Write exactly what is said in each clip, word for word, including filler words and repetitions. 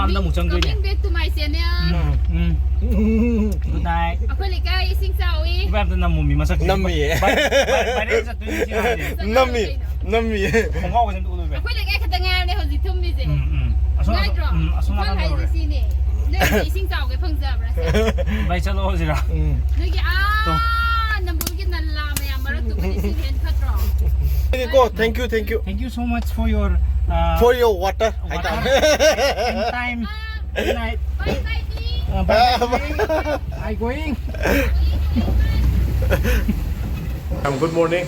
ꯑꯝꯗ ꯑꯃꯨꯛ ꯆꯪꯗꯣꯏꯅꯦ꯫ Coming back to my channel. Um, um. Good night. ꯑꯩꯈꯣꯏ ꯂꯩꯀꯥꯏ ꯏꯁꯤꯡ ꯆꯥꯎꯏ꯫ ꯏꯕꯥ ꯑꯝꯇ ꯅꯝꯃꯣ ꯃꯤ ꯃꯁꯛꯁꯦ꯫ ꯅꯝꯃꯤꯌꯦ꯫ ꯚꯥꯏ-, ꯚꯥꯏ-, viral ꯆꯠꯇꯣꯏꯅꯤ ꯁꯤ ꯍꯥꯏꯁꯦ꯫ ꯅꯝꯃꯤ꯫ ꯅꯝꯃꯤꯌꯦ꯫ ꯈꯣꯡꯒ꯭ꯔꯥꯎꯒꯁꯦ ꯑꯝꯇ ꯎꯠꯂꯨ ꯏꯕꯥ꯫ ꯑꯩꯈꯣꯏ ꯂꯩꯀꯥꯏ ꯈꯛꯇ ꯉꯥꯏꯔꯕꯅꯦ ꯍꯧꯖꯤꯛ ꯊꯨꯝꯃꯤꯁꯦ꯫ ꯎꯝ, ꯎꯝ꯫ ꯑꯁꯣꯝ ꯅꯥꯀꯟ, ꯅꯨꯡꯉꯥꯏꯇ꯭ꯔꯣ? ꯎꯝ, ꯑꯁꯣꯝ ꯅꯥꯀꯟ ꯏꯝꯐꯥꯜ ꯍꯥꯏꯁꯦ ꯌꯧꯔꯦ꯫ ꯁꯤꯅꯦ꯫ ꯅꯣꯏꯗꯤ ꯏꯁꯤꯡ ꯆꯥꯎꯒꯦ ꯐꯪꯖꯕ꯭ꯔꯥ ꯁꯦ? ꯚꯥꯏ, ꯆꯠꯂꯣ ꯍꯧꯖꯤꯛꯔꯥ? ꯎꯝ꯫ ꯅꯣꯏꯒꯤ ꯑꯥ ꯅꯝꯕꯣꯜꯒꯤ ꯅꯂꯥ ꯃꯌꯥꯝ ꯃꯔꯛꯇꯨꯕꯨꯗꯤ ꯁꯤꯅ ꯍꯦꯟꯅ ꯐꯠꯇ꯭ꯔꯣ? Thank you, thank you, thank you. Thank you so much for your, uh, For your water. Water ꯍꯥꯏꯇꯥꯔꯦ꯫ And time. Good night. Bye bye, Dee. Uh, bye bye, Dee. I going. Good morning.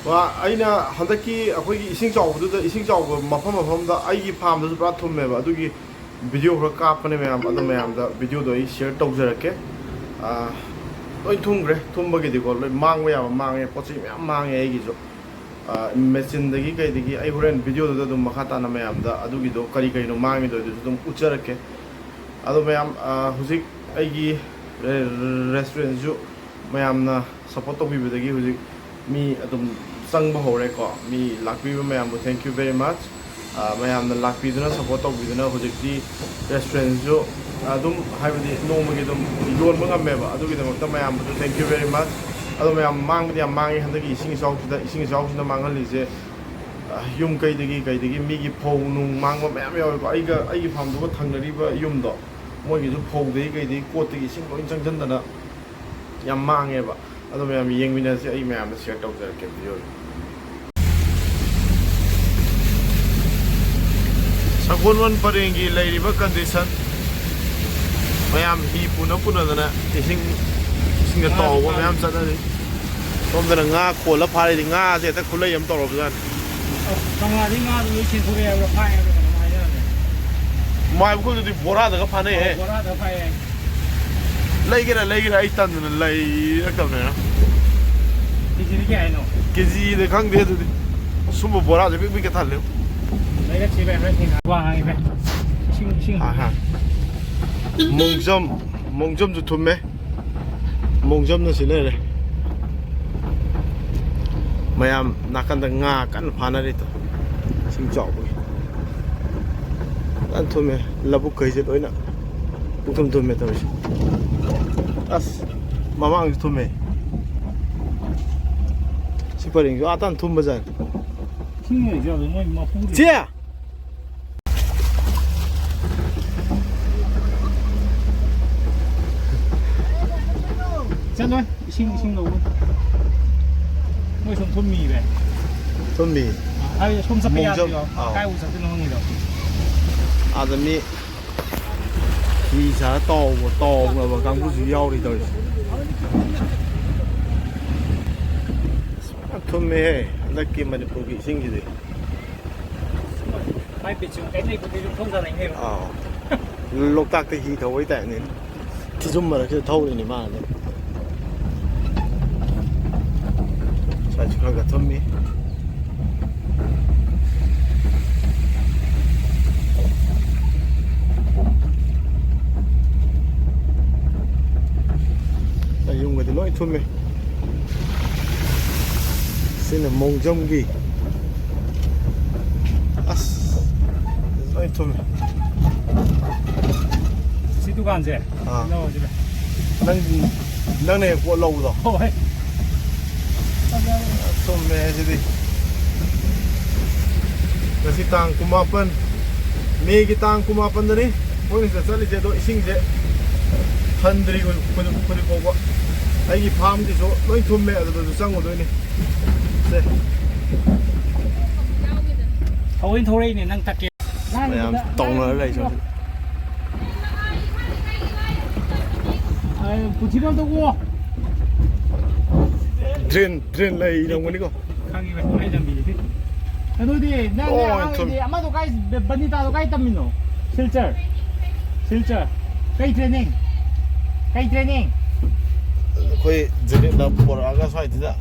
ꯋꯥ, ꯑꯩꯅ ꯍꯟꯗꯛꯀꯤ ꯑꯩꯈꯣꯏꯒꯤ ꯏꯁꯤꯡ ꯆꯥꯎꯕꯗꯨꯗ, ꯏꯁꯤꯡ ꯆꯥꯎꯕ ꯃꯐꯝ ꯃꯐꯝꯗ ꯑꯩꯒꯤ farmꯗꯁꯨ ꯄꯨꯔꯥ ꯊꯨꯝꯃꯦꯕ, ꯑꯗꯨꯒꯤ video ꯈꯔ ꯀꯥꯞꯄꯅꯦ ꯃꯌꯥꯝ, ꯑꯗꯣ ꯃꯌꯥꯝꯗ videoꯗꯣ ꯑꯩ share ꯇꯧꯖꯔꯛꯀꯦ꯫ ꯑꯥ, ꯂꯣꯏ ꯊꯨꯝꯈ꯭ꯔꯦ, ꯊꯨꯝꯕꯒꯤꯗꯤꯀꯣ, ꯂꯣꯏ ꯃꯥꯡꯕ ꯌꯥꯕ ꯃꯥꯡꯉꯦ, ꯄꯣꯠ ꯆꯩ ꯃꯌꯥꯝ ꯃꯥꯡꯉꯦ ꯑꯩꯒꯤꯁꯨ꯫ ꯑꯥ, machineꯗꯒꯤ ꯀꯩꯗꯒꯤ ꯑꯩ ꯍꯣꯔꯦꯟ videoꯗꯨꯗ ꯑꯗꯨꯝ ꯃꯈꯥ ꯇꯥꯅ ꯃꯌꯥꯝꯗ ꯑꯗꯨꯒꯤꯗꯣ ꯀꯔꯤ ꯀꯔꯤꯅꯣ ꯃꯥꯡꯉꯤꯗꯣ ꯑꯗꯨꯁꯨ ꯑꯗꯨꯝ ꯎꯠꯆꯔꯛꯀꯦ꯫ ꯑꯗꯣ ꯃꯌꯥꯝ, ꯑꯥ, ꯍꯧꯖꯤꯛ ꯑꯩꯒꯤ ꯔꯦ-, restaurantꯁꯨ ꯃꯌꯥꯝꯅ support ꯇꯧꯕꯤꯕꯗꯒꯤ ꯍꯧꯖꯤꯛ ꯃꯤ ꯑꯗꯨꯝ ꯆꯪꯕ ꯍꯧꯔꯦꯀꯣ꯫ ꯃꯤ ꯂꯥꯛꯄꯤꯕ ꯃꯌꯥꯝꯕꯨ thank you very much꯫ ꯑꯥ, ꯃꯌꯥꯝꯅ ꯂꯥꯛꯄꯤꯗꯨꯅ support ꯇꯧꯕꯤꯗꯨꯅ ꯍꯧꯖꯤꯛꯇꯤ restaurantꯁꯨ ꯑꯗꯨꯝ, ꯍꯥꯏꯕꯗꯤ, ꯅꯣꯡꯃꯒꯤ ꯑꯗꯨꯝ ꯌꯣꯟꯕ ꯉꯝꯃꯦꯕ꯫ ꯑꯗꯨꯒꯤꯗꯃꯛꯇ ꯃꯌꯥꯝꯕꯨꯁꯨ thank you very much꯫ ꯑꯗꯣ ꯃꯌꯥꯝ ꯃꯥꯡꯕꯗꯤ ꯌꯥꯝ ꯃꯥꯡꯉꯤ ꯍꯟꯗꯛꯀꯤ ꯏꯁꯤꯡ ꯏꯆꯥꯎꯁꯤꯗ꯫ ꯏꯁꯤꯡ ꯏꯆꯥꯎꯁꯤꯅ ꯃꯥꯡꯍꯜꯂꯤꯁꯦ, ꯑꯥ, ꯌꯨꯝ ꯀꯩꯗꯒꯤ, ꯀꯩꯗꯒꯤ ꯃꯤꯒꯤ ꯐꯧ ꯅꯨꯡ ꯃꯥꯡꯕ ꯃꯌꯥꯝ ꯌꯥꯎꯋꯦꯕ꯫ ꯑꯩꯒ, ꯑꯩꯒꯤ farmꯗꯨꯒ ꯊꯪꯅꯔꯤꯕ ꯌꯨꯝꯗꯣ, ꯃꯣꯏꯒꯤꯁꯨ ꯐꯧꯗꯒꯤ ꯀꯩꯗꯒꯤ ꯀꯣꯠꯇꯒꯤ ꯏꯁꯤꯡ ꯂꯣꯏ ꯆꯪꯁꯤꯟꯗꯅ ꯌꯥꯝ ꯃꯥꯡꯉꯦꯕ꯫ ꯑꯗꯣ ꯃꯌꯥꯝ ꯌꯦꯡꯃꯤꯟꯅꯁꯦ, ꯑꯩ ꯃꯌꯥꯝꯗ share ꯇꯧꯖꯔꯛꯀꯦ videoꯗꯣ꯫ ꯁꯒꯣꯜꯕꯟ ꯄꯔꯦꯡꯒꯤ ꯂꯩꯔꯤꯕ condition, ꯃꯌꯥꯝ ꯍꯤ ꯄꯨꯅ ꯄꯨꯅꯗꯅ ꯏꯁꯤꯡ, ꯏꯁꯤꯡꯗ ꯉꯥꯁꯨ ꯇꯥꯎꯕ ꯐꯥꯔꯤ꯫ ꯃꯌꯥꯝ ꯆꯠꯅꯔꯤ꯫ ꯁꯣꯝꯗꯅ ꯉꯥ ꯈꯣꯜꯂ ꯐꯥꯔꯤꯗꯤ ꯉꯥꯁꯦ ꯍꯦꯛꯇ ꯈꯨꯠꯂꯩ ꯑꯃ ꯇꯧꯔꯕꯖꯥꯠꯅꯤ꯫ ꯑꯧ, ꯀꯪꯂꯥꯗꯩ ꯉꯥꯗꯨ ꯂꯣꯏ ꯆꯦꯟꯊꯣꯔꯛꯑꯦ ꯍꯥꯏꯕ꯭ꯔꯥ, ꯐꯥꯏ ꯍꯥꯏꯕ꯭ꯔꯥ ꯀꯩꯅꯣꯝ ꯍꯥꯏꯅꯕꯅꯦ꯫ ꯃꯥꯏꯕꯈꯨꯜꯗꯗꯤ ꯕꯣꯔꯥꯗꯒ ꯐꯥꯅꯩꯍꯦ꯫ ꯑꯧ, ꯕꯣꯔꯥꯗ ꯐꯥꯏ ꯍꯥꯏ꯫ ꯂꯩꯒꯦꯔꯥ, ꯂꯩꯒꯦꯔꯥ, ꯑꯩ ꯇꯟꯗꯅ ꯂꯩꯔꯛꯇꯕꯅꯦ꯫ ꯀꯦꯖꯤꯗ ꯀꯌꯥ ꯍꯥꯏꯅꯣ? ꯀꯦꯖꯤꯗ ꯈꯪꯗꯦ ꯑꯗꯨꯗꯤ꯫ ꯁꯨꯝꯕ ꯕꯣꯔꯥꯁꯦ ꯄꯤꯛ ꯄꯤꯛꯀ ꯊꯜꯂꯦ꯫ ꯂꯩꯔꯛꯁꯤ ꯚꯥꯏ, ꯍꯣꯔꯦꯟ ꯊꯦꯡꯅ ꯋꯥ ꯉꯥꯡꯉꯤ ꯚꯥꯏ꯫ ꯏꯁꯤꯡ, ꯏꯁꯤꯡ꯫ ꯑꯍꯥ꯫ ꯃꯣꯡꯖꯝ, ꯃꯣꯡꯖꯝꯁꯨ ꯊꯨꯝꯃꯦ꯫ ꯃꯣꯡꯖꯝꯅ ꯁꯤ ꯂꯩꯔꯦ꯫ ꯃꯌꯥꯝ ꯅꯥꯀꯟꯗ ꯉꯥ ꯀꯟꯅ ꯐꯥꯅꯔꯤꯗꯣ, ꯏꯁꯤꯡ ꯆꯥꯎꯕꯒꯤ꯫ ꯌꯥꯝ ꯊꯨꯝꯃꯦ꯫ ꯂꯧꯕꯨꯛꯈꯩꯁꯦ ꯂꯣꯏꯅ ꯄꯨꯡꯊꯨꯝ ꯊꯨꯝꯃꯦ ꯇꯧꯔꯤꯁꯦ꯫ ꯑꯁ, ꯃꯃꯥꯡꯁꯨ ꯊꯨꯝꯃꯦ꯫ ꯁꯤ ꯄꯔꯦꯡꯁꯨ ꯑꯥ ꯇꯥꯟ ꯊꯨꯝꯕꯖꯥꯠꯅꯤ꯫ ꯏꯁꯤꯡ ꯂꯩꯖꯕꯗꯣ ꯃꯣꯏ ꯃꯄꯨꯗꯤ ꯆꯦ! ꯆꯠꯂꯣꯏ꯫ ꯏꯁꯤꯡ, ꯏꯁꯤꯡ ꯂꯧꯕ꯫ ꯃꯣꯏ ꯁꯨꯝ ꯊꯨꯝꯃꯤꯕ꯫ ꯊꯨꯝꯃꯤ꯫ ꯍꯥꯏꯕꯗꯤ ꯁꯣꯝ ꯆꯠꯄ ꯃꯣꯡꯖꯝ-, ꯌꯥꯗ꯭ꯔꯤꯕ꯫ ꯑꯥꯎ꯫ ꯀꯥꯏꯕꯨ ꯆꯠꯇꯣꯏꯅꯣ ꯈꯪꯉꯤꯗꯣ꯫ ꯑꯥꯗ ꯃꯤ ꯐꯤ ꯁꯥꯔ ꯇꯥꯎꯕ, ꯇꯥꯎꯅꯕ ꯀꯥꯡꯕꯨꯁꯨ ꯌꯥꯎꯔꯤ ꯇꯧꯔꯤꯁꯦ꯫ ꯑꯁ, ꯐꯖꯅ ꯊꯨꯝꯃꯦꯍꯦ, ꯍꯟꯗꯛꯀꯤ ꯃꯅꯤꯄꯨꯔꯒꯤ ꯏꯁꯤꯡꯁꯤꯗꯤ꯫ ꯃꯥꯏ ꯄꯤꯠꯁꯨ ꯀꯩꯝ ꯂꯩꯕꯗꯩ ꯑꯗꯨꯝ ꯊꯣꯡ ꯁꯥꯟꯅꯩꯅꯦꯕ꯫ ꯑꯥꯎ꯫ ꯂꯣꯛꯇꯥꯛꯇ ꯍꯤ ꯊꯧꯕꯩ ꯇꯥꯏꯞꯅꯤ꯫ ꯐꯤꯖꯨꯝ ꯃꯔꯛꯁꯤꯗ ꯊꯧꯔꯤꯅꯤ ꯃꯥꯅ꯫ ꯁ꯭ꯋꯥꯏꯁꯨ ꯈꯔ ꯈꯔ ꯊꯨꯝꯃꯤ꯫ ꯌꯨꯝꯒꯗꯤ ꯂꯣꯏ ꯊꯨꯝꯃꯤ꯫ ꯁꯤꯅ ꯃꯣꯡꯖꯝꯒꯤ꯫ ꯑꯁ, ꯂꯣꯏ ꯊꯨꯝꯃꯤ꯫ ꯁꯤ ꯗꯨꯀꯥꯟꯁꯦ? ꯑꯥ꯫ ꯂꯧꯔꯁꯤꯔ? ꯅꯪ, ꯅꯪꯅ ꯍꯦꯛ ꯄꯣꯠ ꯂꯧꯕꯗꯣ? ꯍꯣꯏ꯫ ꯊꯨꯝꯃꯦ ꯁꯤꯗꯤ꯫ ꯉꯁꯤ ꯇꯥꯡ ꯀꯨꯟꯃꯥꯄꯟ, ꯃꯦꯒꯤ ꯇꯥꯡ ꯀꯨꯟꯃꯥꯄꯟꯗꯅꯤ ꯑꯩꯈꯣꯏꯅ ꯁꯤꯗ ꯆꯠꯂꯤꯁꯦ꯫ ꯑꯗꯣ ꯏꯁꯤꯡꯁꯦ ꯍꯟꯗ꯭ꯔꯤ ꯍꯧꯖꯤꯛ, ꯍꯧꯖꯤꯛ, ꯍꯧꯖꯤꯛ ꯐꯥꯎꯕ꯫ ꯑꯩꯒꯤ ꯐꯥꯝꯁꯤꯁꯨ ꯂꯣꯏ ꯊꯨꯝꯃꯦ, ꯑꯗꯨꯗꯁꯨ ꯆꯪꯉꯨꯗꯣꯏꯅꯤ꯫ ꯁꯦ꯫ ꯊꯑꯣꯏꯅ ꯊꯧꯔꯛꯏꯅꯦ ꯅꯪ ꯇꯛꯀꯦ꯫ ꯃꯌꯥꯝ ꯇꯧꯅꯔ ꯂꯩ ꯁꯣꯝꯁꯤꯗ꯫ ꯑ, ꯄꯨꯟꯁꯤꯗꯣ ꯑꯝꯇ ꯑꯣ꯫ ꯗ꯭ꯔꯦꯟ, ꯗ꯭ꯔꯦꯟ ꯂꯩꯔꯝꯒꯅꯤꯀꯣ꯫ ꯈꯪꯉꯤꯕ, ꯑꯩ ꯂꯝꯕꯤꯁꯤꯗꯤ꯫ ꯑꯗꯨꯗꯤ ꯅꯪ ꯂꯣꯏ ꯑꯉꯥꯡꯗꯤ ꯊꯨꯝ-, ꯑꯃꯗꯣ ꯀꯥꯏ, ꯕꯅꯤꯇꯥꯗꯣ ꯀꯥꯏ ꯇꯝꯃꯤꯅꯣ? ꯁꯤꯜꯆꯔ꯫ ꯁꯤꯜꯆꯔ꯫ ꯀꯩ training? ꯀꯩ training? ꯑꯩꯈꯣꯏ ꯖꯦꯅꯦꯠꯅ ꯄꯣꯔꯛꯑꯒ ꯁ꯭ꯋꯥꯏꯗꯨꯗ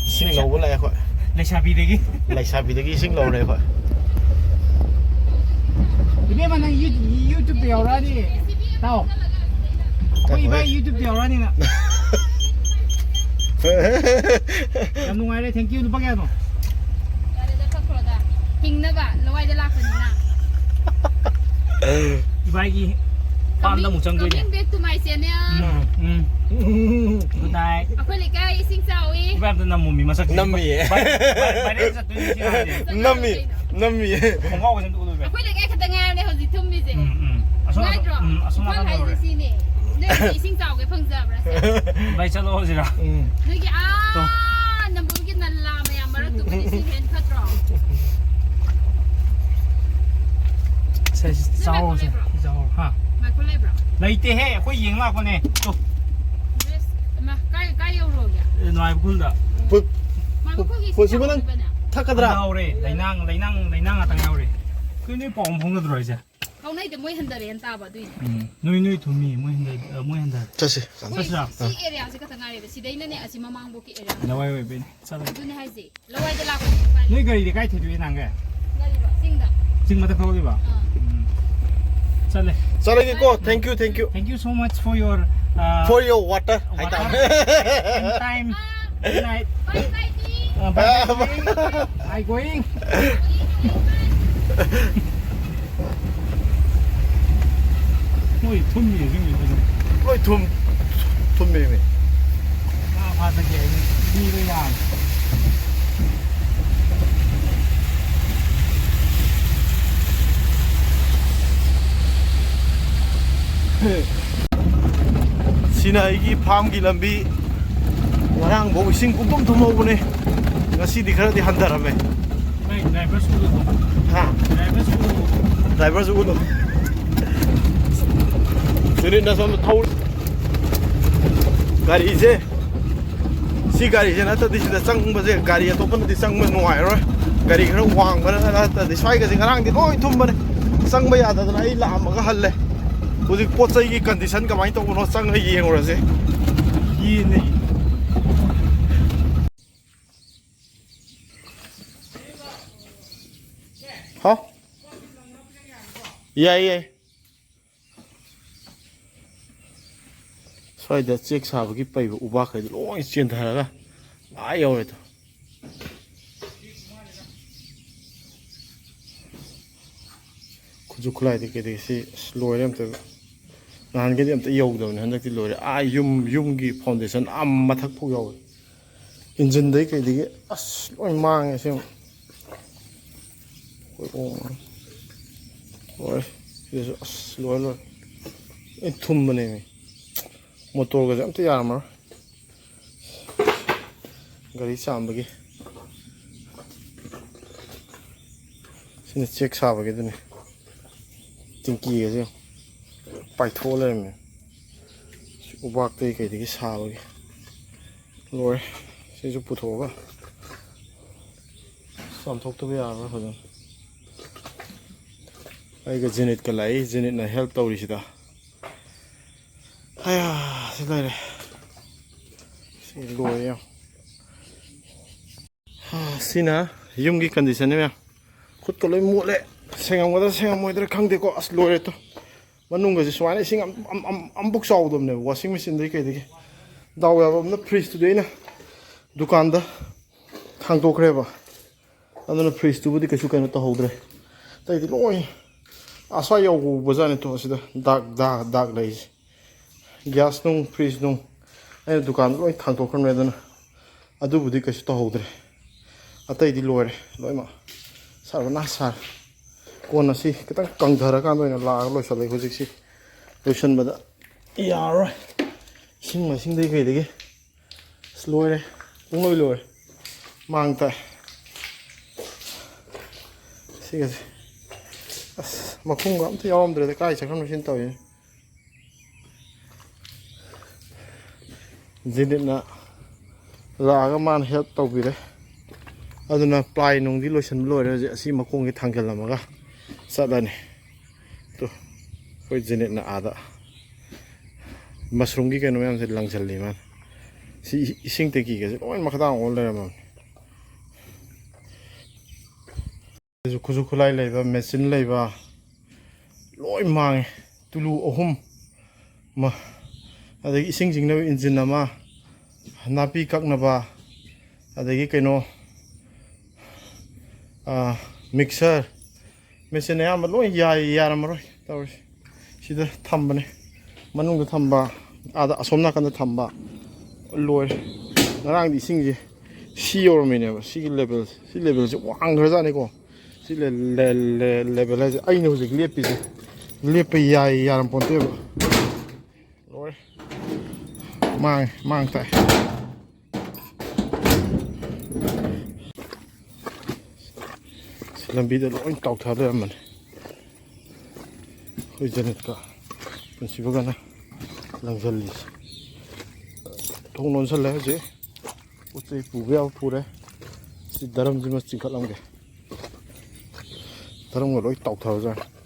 ꯏꯁꯤꯡ ꯂꯧꯕ ꯂꯥꯛꯑꯦ ꯑꯩꯈꯣꯏ꯫ ꯂꯩꯁꯥꯕꯤꯗꯒꯤ꯫ ꯂꯩꯁꯥꯕꯤꯗꯒꯤ ꯏꯁꯤꯡ ꯂꯧꯔꯦ ꯑꯩꯈꯣꯏ꯫ ꯏꯕꯦꯝꯃ, ꯅꯪ ꯌꯨ-, YouTube-ꯇ ꯌꯥꯎꯔꯛꯑꯅꯤ꯫ ꯇꯥꯎ꯫ ꯑꯩꯈꯣꯏ ꯏꯕꯥꯏ ꯉꯥꯏꯈꯣꯍꯦ꯫ YouTube-ꯇ ꯌꯥꯎꯔꯛꯑꯅꯤ ꯅꯪ꯫ ꯌꯥꯝ ꯅꯨꯡꯉꯥꯏꯔꯦ꯫ Thank you꯫ ꯂꯨꯄꯥ ꯀꯌꯥꯅꯣ? ꯌꯥꯔꯦꯗ, ꯀꯛꯈ꯭ꯔꯣꯗ꯫ ꯍꯤꯡꯅꯕ ꯂꯋꯥꯏꯗ ꯂꯥꯛꯄꯅꯤꯅ꯫ ꯏꯕꯥꯏꯒꯤ ꯐꯥꯝꯗ ꯑꯃꯨꯛ ꯆꯪꯗꯣꯏꯅꯦ꯫ Coming back to my channel. Um, um. Good night. ꯑꯩꯈꯣꯏ ꯂꯩꯀꯥꯏ ꯏꯁꯤꯡ ꯆꯥꯎꯏ꯫ ꯏꯕꯥꯏ ꯑꯝꯇ ꯅꯝꯃꯣꯃꯤ ꯃꯁꯛꯁꯦ꯫ ꯅꯝꯃꯤꯌꯦ꯫ ꯚꯥꯏ-, ꯚꯥꯏ-, viral ꯆꯠꯇꯣꯏꯅꯦ ꯁꯤ ꯍꯥꯏꯁꯦ꯫ ꯅꯝꯃꯤ, ꯅꯝꯃꯤꯌꯦ꯫ ꯈꯣꯡꯒ꯭ꯔꯥꯎꯒꯁꯦ ꯑꯝꯇ ꯎꯠꯂꯨ ꯏꯕꯥꯏ꯫ ꯑꯩꯈꯣꯏ ꯂꯩꯀꯥꯏ ꯈꯛꯇ ꯉꯥꯏꯔꯕꯅꯦ ꯍꯧꯖꯤꯛ ꯊꯨꯝꯃꯤꯁꯦ꯫ ꯎꯝ, ꯎꯝ꯫ ꯑꯁꯣꯝ, ꯅꯨꯡꯉꯥꯏꯇ꯭ꯔꯣ? ꯎꯝ, ꯑꯁꯣꯝ ꯏꯝꯐꯥꯜ ꯅꯥꯀꯟꯗ ꯍꯥꯏꯁꯦ ꯂꯣꯏꯔꯦ꯫ ꯁꯤꯅꯦ꯫ ꯅꯣꯏꯒꯤ ꯏꯁꯤꯡ ꯆꯥꯎꯒꯦ ꯐꯪꯖꯕ꯭ꯔꯥ ꯁꯦ? ꯚꯥꯏ, ꯆꯠꯂꯣ ꯍꯧꯖꯤꯛꯔꯥ? ꯎꯝ꯫ ꯅꯣꯏꯒꯤ ꯑꯥ ꯇꯣ꯫ ꯅꯝꯕꯨꯜꯒꯤ ꯅꯂꯥ ꯃꯌꯥꯝ ꯃꯔꯛꯇꯨꯕꯨꯗꯤ ꯁꯤ ꯍꯦꯟ ꯐꯠꯇ꯭ꯔꯣ? ꯁꯦ, ꯁꯤ ꯅꯣꯏ ꯆꯥꯍꯧꯔꯣ, ꯃꯥꯏꯀꯣꯟ ꯁꯦ꯫ ꯂꯩꯕ꯭ꯔꯣ? ꯁꯤ ꯆꯥꯍꯧꯔꯣ꯫ ꯍꯥ? ꯃꯥꯏꯀꯣꯟ ꯂꯩꯕ꯭ꯔꯣ? ꯂꯩꯇꯦꯍꯦ, ꯑꯩꯈꯣꯏ ꯌꯦꯡ ꯂꯥꯛꯄꯅꯦ꯫ ꯇꯣ꯫ ꯗ꯭ꯔꯦꯁ, ꯏꯃꯥ, ꯀꯥꯏ, ꯀꯥꯏ ꯌꯧꯔꯨꯔꯒꯦ? ꯑꯦ, ꯅꯨꯡꯉꯥꯏꯕ ꯈꯨꯜꯗ꯫ ꯄꯨ-, ꯃꯥꯏꯀꯣꯟꯒꯤ ꯄꯨ-, ꯏꯁꯤꯡ ꯄꯨꯟꯁꯤꯕ ꯅꯪ ꯆꯥꯎꯕꯅꯦ꯫ ꯊꯛꯀꯗ꯭ꯔꯥ? ꯌꯥꯎꯔꯦ, ꯂꯩꯅꯥꯡ, ꯂꯩꯅꯥꯡ, ꯂꯩꯅꯥꯡ ꯉꯥꯛꯇ ꯌꯥꯎꯔꯦ꯫ ꯀꯩꯅꯣ, ꯅꯣꯏ ꯄꯥꯎ ꯑꯃ ꯐꯥꯎꯅꯗ꯭ꯔꯣ ꯍꯥꯏꯁꯦ? ꯐꯥꯎꯅꯩꯗ, ꯃꯣꯏ ꯍꯟꯊꯔꯛꯑꯦꯅ ꯇꯥꯕ ꯑꯗꯨꯏꯅꯦ꯫ ꯎꯝ꯫ ꯅꯣꯏ, ꯅꯣꯏ ꯊꯨꯝꯃꯤ, ꯃꯣꯏ ꯍꯟꯊ-, ꯑ, ꯃꯣꯏ ꯍꯟꯊꯔꯦ꯫ ꯆꯠꯁꯤ꯫ ꯑꯩꯈꯣꯏ ꯆꯠꯁꯤꯔꯥ? ꯁꯤ ꯑꯦꯔꯤꯌꯥꯁꯦ ꯈꯛꯇ ꯉꯥꯏꯔꯦꯕ꯫ ꯁꯤꯗꯩꯅꯅꯦ ꯑꯁꯤ ꯃꯃꯥꯡꯕꯣꯛꯀꯤ ꯑꯦꯔꯤꯌꯥ꯫ ꯂꯋꯥꯏ ꯑꯣꯏꯕꯩꯅꯦ꯫ ꯆꯠꯂꯣ꯫ ꯑꯗꯨꯅꯦ ꯍꯥꯏꯁꯦ꯫ ꯂꯋꯥꯏꯗ ꯂꯥꯛꯄꯅꯦ ꯎꯄꯥꯏ ꯂꯩꯇꯦ꯫ ꯅꯣꯏ ꯒꯥꯔꯤꯗꯤ ꯀꯥꯏ ꯊꯤꯗꯣꯛꯏ ꯅꯍꯥꯟꯒꯩ? ꯒꯥꯔꯤꯔꯣ? ꯆꯤꯡꯗ꯫ ꯆꯤꯡ ꯃꯊꯛ ꯊꯧꯗꯣꯏꯕ? ꯑꯥ꯫ ꯎꯝ꯫ ꯆꯠꯂꯦ꯫ ꯆꯠꯂꯒꯦꯀꯣ꯫ Thank you, thank you꯫ Thank you so much for your, uh, For your water water ꯍꯥꯏꯇꯥꯔꯦ꯫ And time. Good night. Bye bye, tea. Uh, bye bye, tea. I going. ꯃꯣꯏ ꯊꯨꯝꯃꯤ ꯁꯤꯡꯁꯤ ꯐꯖꯅ꯫ ꯂꯣꯏ ꯊꯨꯝ-, ꯊꯨꯝꯃꯦꯃꯤ꯫ ꯉꯥ ꯐꯥ ꯆꯠꯀꯦ ꯍꯥꯏꯅꯤ꯫ ꯃꯤꯗꯣ ꯌꯥꯝꯃꯦ꯫ ꯁꯤꯅ ꯑꯩꯒꯤ ꯐꯥꯝꯒꯤ ꯂꯝꯕꯤ꯫ ꯉꯔꯥꯡꯐꯧ ꯏꯁꯤꯡ ꯄꯨꯡꯊꯨꯝ ꯊꯨꯝꯍꯧꯕꯅꯦ, ꯉꯁꯤꯗꯤ ꯈꯔꯗꯤ ꯍꯟꯊꯔꯝꯃꯦ꯫ ꯅꯣꯏ driver ꯁꯨ ꯎꯗ꯭ꯔꯣ? ꯍꯥ? Driver ꯁꯨ ꯎꯗ꯭ꯔꯣ? Driver ꯁꯨ ꯎꯗ꯭ꯔꯣ? ꯁꯨꯅꯤꯠꯅ ꯁꯣꯝꯗ ꯊꯧꯔꯤ꯫ ꯒꯥꯔꯤꯁꯦ, ꯁꯤ ꯒꯥꯔꯤꯁꯦ ꯅꯠꯇ꯭ꯔꯗꯤ ꯁꯤꯗ ꯆꯪꯕꯁꯦ, ꯒꯥꯔꯤ ꯑꯇꯣꯞꯄꯅꯗꯤ ꯆꯪꯕ ꯅꯨꯡꯉꯥꯏꯔꯔꯣꯏ꯫ ꯒꯥꯔꯤ ꯈꯔ ꯋꯥꯡꯕꯅ ꯅꯠꯇ꯭ꯔꯗꯤ꯫ ꯁ꯭ꯋꯥꯏꯒꯁꯦ ꯉꯔꯥꯡꯗꯤ ꯂꯣꯏ ꯊꯨꯝꯕꯅꯦ, ꯆꯪꯕ ꯌꯥꯗꯗꯅ ꯑꯩ ꯂꯥꯛꯑꯝꯃꯒ ꯍꯜꯂꯦ꯫ ꯍꯧꯖꯤꯛ ꯄꯣꯠ ꯆꯩꯒꯤ condition ꯀꯃꯥꯏꯅ ꯇꯧꯕꯅꯣ ꯆꯪꯉ ꯌꯦꯡꯉꯨꯔꯁꯦ꯫ ꯌꯦꯟꯅꯦ꯫ ꯍꯥꯎ? ꯌꯥꯏ, ꯌꯥꯏ꯫ ꯁ꯭ꯋꯥꯏꯗ ꯆꯦꯛ ꯁꯥꯕꯒꯤ ꯄꯩꯕ ꯎꯕꯥꯛꯈꯩꯗꯣ ꯂꯣꯏ ꯆꯦꯟꯊꯔꯒ ꯑꯥ ꯌꯧꯔꯦꯗꯣ꯫ ꯈꯨꯠꯁꯨ ꯈꯨꯠꯂꯥꯏꯗꯤ ꯀꯩꯗꯒꯤ ꯁꯤ ꯑꯁ ꯂꯣꯏꯔꯦ ꯑꯝꯇ꯫ ꯅꯍꯥꯟꯒꯩꯗꯤ ꯑꯝꯇ ꯌꯧꯗꯕꯅꯦ, ꯍꯟꯗꯛꯇꯤ ꯂꯣꯏꯔꯦ꯫ ꯑꯥ ꯌꯨꯝ, ꯌꯨꯝꯒꯤ foundation ꯑꯥ ꯃꯊꯛ ꯐꯥꯎ ꯌꯧꯔꯦ꯫ Engine ꯗꯩ ꯀꯩꯗꯒꯤ ꯑꯁ ꯂꯣꯏ ꯃꯥꯡꯉꯦ ꯑꯁꯦꯡꯕ꯫ ꯂꯣꯏꯔꯦ꯫ ꯁꯤꯗꯁꯨ ꯑꯁ ꯂꯣꯏꯔꯦ, ꯂꯣꯏꯔꯦ꯫ ꯂꯣꯏ ꯊꯨꯝꯕꯅꯦꯃꯤ꯫ Motor ꯒꯁꯦ ꯑꯝꯇ ꯌꯥꯔꯝꯃꯔꯣꯏ꯫ ꯒꯥꯔꯤ ꯆꯥꯝꯕꯒꯤ꯫ ꯁꯤꯅ check ꯁꯥꯕꯒꯤꯗꯨꯅꯤ꯫ ꯇꯤꯡꯀꯤꯒꯁꯦ ꯌꯦꯡꯉꯨ꯫ ꯄꯥꯏꯊꯣꯛꯑ ꯂꯩꯔꯝꯃꯦ꯫ ꯎꯕꯥꯛꯇꯒꯤ ꯀꯩꯗꯒꯤ ꯁꯥꯕꯒꯤ꯫ ꯂꯣꯏꯔꯦ꯫ ꯁꯤꯁꯨ ꯄꯨꯊꯣꯛꯑꯒ ꯆꯥꯝꯊꯣꯛꯇꯕ ꯌꯥꯔꯔꯣꯏ ꯐꯖꯅ꯫ ꯑꯩꯒ ꯖꯦꯅꯤꯠꯀ ꯂꯥꯛꯏ꯫ ꯖꯦꯅꯤꯠꯅ help ꯇꯧꯔꯤꯁꯤꯗ꯫ ꯑꯌꯥ, ꯁꯤ ꯂꯩꯔꯦ꯫ ꯁꯤ ꯂꯣꯏꯔꯦ ꯌꯦꯡꯉꯣ꯫ ꯍꯥ, ꯁꯤꯅ ꯌꯨꯝꯒꯤ condition ꯅꯤ ꯃꯌꯥꯝ꯫ ꯈꯨꯠꯀ ꯂꯣꯏ ꯃꯣꯠꯂꯦ꯫ ꯁꯦꯡꯉꯝꯒꯗ꯭ꯔꯥ ꯁꯦꯡꯉꯝꯃꯣꯏꯗ꯭ꯔꯥ ꯈꯪꯗꯦꯀꯣ꯫ ꯑꯁ, ꯂꯣꯏꯔꯦ ꯇꯣ꯫ ꯃꯅꯨꯡꯒꯁꯦ ꯁꯨꯃꯥꯏꯅ ꯏꯁꯤꯡ ꯑꯝ-, ꯑꯝ-, ꯑꯝ-, ꯑꯝꯕꯨꯛ ꯆꯥꯎꯗꯕꯅꯦꯕ, washing machine ꯗꯒꯤ ꯀꯩꯗꯒꯤ꯫ ꯗꯥꯎ ꯌꯥꯕ ꯑꯃꯅ fridge ꯇꯨꯗꯤ ꯑꯩꯅ ꯗꯨꯀꯥꯟꯗ ꯊꯥꯡꯗꯣꯛꯈ꯭ꯔꯦꯕ꯫ ꯑꯗꯨꯅ fridge ꯇꯨꯕꯨꯗꯤ ꯀꯩꯁꯨ ꯀꯩꯅꯣ ꯇꯧꯍꯧꯗ꯭ꯔꯦ꯫ ꯑꯇꯩꯗꯤ ꯂꯣꯏ ꯑꯁ꯭ꯋꯥꯏ ꯌꯧꯕꯖꯥꯠꯅꯤ ꯇꯣ, ꯑꯁꯤꯗ ꯗꯥꯛ, ꯗꯥꯛ, ꯗꯥꯛ ꯂꯩꯔꯤꯁꯦ꯫ Gas ꯅꯨꯡ, fridge ꯅꯨꯡ ꯑꯩꯅ ꯗꯨꯀꯥꯟꯗ ꯂꯣꯏ ꯊꯥꯡꯗꯣꯛꯈ꯭ꯔꯕꯅꯦ꯫ ꯑꯗꯨꯅ ꯑꯗꯨꯕꯨꯗꯤ ꯀꯩꯁꯨ ꯇꯧꯍꯧꯗ꯭ꯔꯦ꯫ ꯑꯇꯩꯗꯤ ꯂꯣꯏꯔꯦ ꯂꯣꯏꯅꯃꯛ꯫ ꯁꯥꯕꯅ ꯁꯥꯔꯦ꯫ ꯀꯣꯟꯅ ꯁꯤ ꯈꯤꯇꯪ ꯀꯪꯊꯔꯀꯥꯟꯗ ꯑꯣꯏꯅ ꯂꯥꯛꯑꯒ ꯂꯣꯏꯁꯤꯜꯂꯒꯦ꯫ ꯍꯧꯖꯤꯛꯁꯤ ꯂꯣꯏꯁꯤꯟꯕꯗ ꯌꯥꯔꯔꯣꯏ꯫ ꯏꯁꯤꯡ ꯃꯥꯏꯁꯤꯡꯗꯒꯤ ꯀꯩꯗꯒꯤ ꯑꯁ ꯂꯣꯏꯔꯦ꯫ ꯄꯨꯡꯂꯣꯏ ꯂꯣꯏꯔꯦ꯫ ꯃꯥꯡ ꯇꯥꯏ꯫ ꯁꯤꯒꯁꯦ꯫ ꯑꯁ, ꯃꯈꯨꯝꯒ ꯑꯝꯇ ꯌꯥꯎꯔꯝꯗ꯭ꯔꯦꯗ꯫ ꯀꯥꯏ ꯆꯠꯈ꯭ꯔꯕꯅꯣ ꯁꯤꯅ ꯇꯧꯔꯤꯁꯦ? ꯖꯤꯅꯤꯠꯅ ꯂꯥꯛꯑꯒ ꯃꯥꯅ help ꯇꯧꯕꯤꯔꯦ꯫ ꯑꯗꯨꯅ ply ꯅꯨꯡꯗꯤ ꯂꯣꯏꯁꯤꯟꯕ ꯂꯣꯏꯔꯦ꯫ ꯍꯧꯖꯤꯛ ꯑꯁꯤ ꯃꯈꯣꯡꯁꯦ ꯊꯥꯡꯖꯜꯂꯝꯃꯒ ꯆꯠꯂꯅꯤ꯫ ꯇꯨ, ꯑꯩꯈꯣꯏ ꯖꯤꯅꯤꯠꯅ ꯑꯥꯗ mushroom ꯒꯤ ꯀꯩꯅꯣ ꯃꯌꯥꯝꯁꯦ ꯂꯪꯁꯜꯂꯤ ꯃꯥꯅ꯫ ꯁꯤ ꯏꯁꯤꯡ ꯇꯦꯡꯀꯤꯒꯁꯦ ꯂꯣꯏ ꯃꯈꯥꯗꯥꯡ ꯑꯣꯜ ꯂꯩꯔꯝꯃꯕꯅꯤ꯫ ꯈꯨꯠꯁꯨ ꯈꯨꯠꯂꯥꯏ ꯂꯩꯕ, machine ꯂꯩꯕ, ꯂꯣꯏ ꯃꯥꯡꯉꯦ꯫ ꯇꯨꯂꯨ ꯑꯍꯨꯝ ꯑꯃ, ꯑꯗꯒꯤ ꯏꯁꯤꯡ ꯆꯤꯡꯅꯕ engine ꯑꯃ, ꯅꯥꯄꯤ ꯀꯛꯅꯕ, ꯑꯗꯒꯤ ꯀꯩꯅꯣ, ꯑꯥ, mixer, ꯃꯦꯆꯤꯟ ꯑꯌꯥꯝꯕ ꯂꯣꯏ ꯌꯥꯏ, ꯌꯥꯔꯝꯃꯔꯣꯏ ꯇꯧꯔꯤꯁꯦ꯫ ꯁꯤꯗ ꯊꯝꯕꯅꯦ, ꯃꯅꯨꯡꯗ ꯊꯝꯕ, ꯑꯥꯗ ꯑꯁꯣꯝ ꯅꯥꯀꯟꯗ ꯊꯝꯕ, ꯂꯣꯏꯔꯦ꯫ ꯉꯔꯥꯡꯗꯤ ꯏꯁꯤꯡꯁꯦ ꯁꯤ ꯌꯧꯔꯝꯃꯤꯅꯦꯕ꯫ ꯁꯤꯒꯤ ꯂꯦꯕꯦꯜ, ꯁꯤ ꯂꯦꯕꯦꯜꯁꯦ ꯋꯥꯡꯈ꯭ꯔꯖꯥꯠꯅꯤꯀꯣ꯫ ꯁꯤ ꯂꯦ-, ꯂꯦ-, ꯂꯦ-, ꯂꯦꯕꯦꯜ ꯍꯥꯏꯁꯦ ꯑꯩꯅ ꯍꯧꯖꯤꯛ ꯂꯦꯞꯄꯤꯁꯦ, ꯂꯦꯞꯄ ꯌꯥꯏ, ꯌꯥꯔꯝꯄꯣꯟꯇꯦꯕ꯫ ꯂꯣꯏꯔꯦ꯫ ꯃꯥꯡꯉꯦ, ꯃꯥꯡ ꯇꯥꯛꯑꯦ꯫ ꯁꯤ ꯂꯝꯕꯤꯗ ꯂꯣꯏ ꯇꯥꯎꯊ ꯂꯩꯔꯝꯕꯅꯦ꯫ ꯑꯩꯈꯣꯏ ꯖꯦꯅꯦꯠꯀ ꯄꯨꯟꯁꯤꯕꯒꯅ ꯂꯪꯁꯤꯜꯂꯤꯁꯦ꯫ ꯊꯣꯡ ꯂꯣꯟꯁꯜꯂꯦ ꯍꯧꯖꯤꯛ꯫ ꯄꯣꯠ ꯆꯩ ꯄꯨꯕ ꯌꯥꯕ ꯄꯨꯔꯦ꯫ ꯁꯤ ꯗꯔꯝꯁꯤꯃ ꯆꯤꯡꯈꯠꯂꯝꯒꯦ꯫ ꯗꯔꯝꯒ ꯂꯣꯏ ꯇꯥꯎꯊꯔꯖꯥꯠꯅꯤ꯫